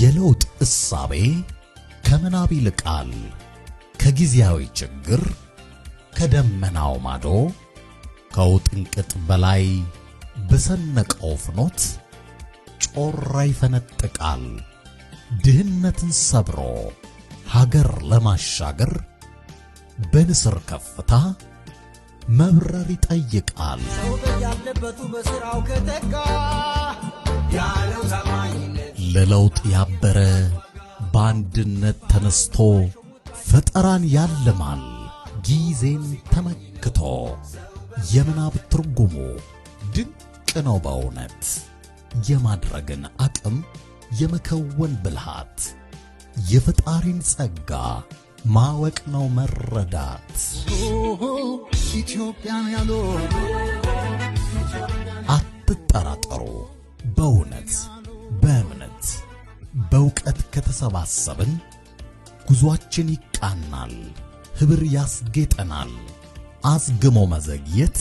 የለውጥ እሳቤ ከምናብ ይልቃል። ከጊዜያዊ ችግር ከደመናው ማዶ ከውጥንቅጥ በላይ በሰነቀው ፍኖት ጮራ ይፈነጥቃል። ድህነትን ሰብሮ ሀገር ለማሻገር በንስር ከፍታ መብረር ይጠይቃል። ሰው በያለበቱ በስራው ከተጋ ያለው ታማኝነት ለለውጥ ያበረ በአንድነት ተነስቶ ፈጠራን ያልማል ጊዜን ተመክቶ። የምናብ ትርጉሙ ድንቅ ነው በእውነት፣ የማድረግን አቅም የመከወን ብልሃት፣ የፈጣሪን ጸጋ ማወቅ ነው መረዳት። ኢትዮጵያን ያሉ አትጠራጠሩ። በእውነት፣ በእምነት፣ በእውቀት ከተሰባሰብን ጉዟችን ይቃናል፣ ህብር ያስጌጠናል። አዝግሞ መዘግየት፣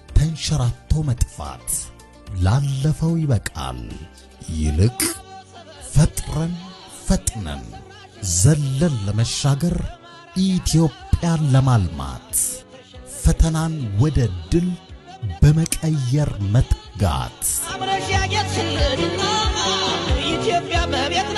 ተንሸራቶ መጥፋት ላለፈው ይበቃል። ይልቅ ፈጥረን ፈጥነን ዘለን ለመሻገር፣ ኢትዮጵያን ለማልማት ፈተናን ወደ ድል በመቀየር መትጋት። አብረሽ ያጌጥሽልን ኢትዮጵያ እመቤት።